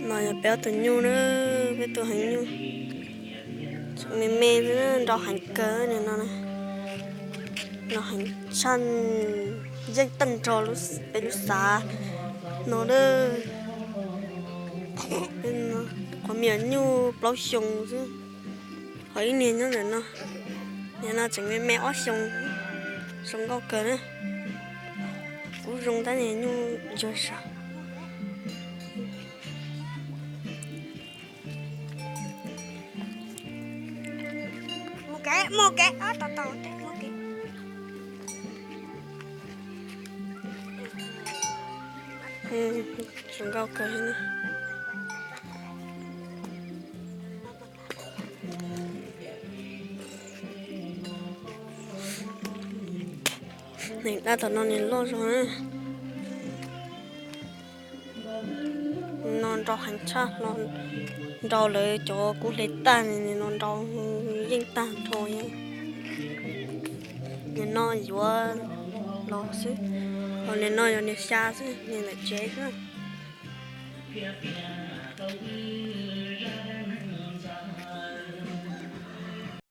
No yog peb ob tug nyuj na, peb tug heev nyuj. Me me xwb, nrau heev kawg no. Nrau heev tshaj, yeej tag nrho peb lub xav no na. Qhov me nyuam nyuj plaub xyoo xwb, ho ib niag nyob ntawm no. Niag no tseem me me ob xyoo, zoo nkauj kawg na. Kub zoo tab niag nyuj ntsuag saum. Zoo nkauj kawg li. Neeg dab tom no nws loj zog na. No nrau heev tshaj, nrau lawv cov kub hle tag, no nrau yeej tag nrho. Nim no yuav los xwb, ho nim no yog niag xya xwb, niag ntawm tsev xwb.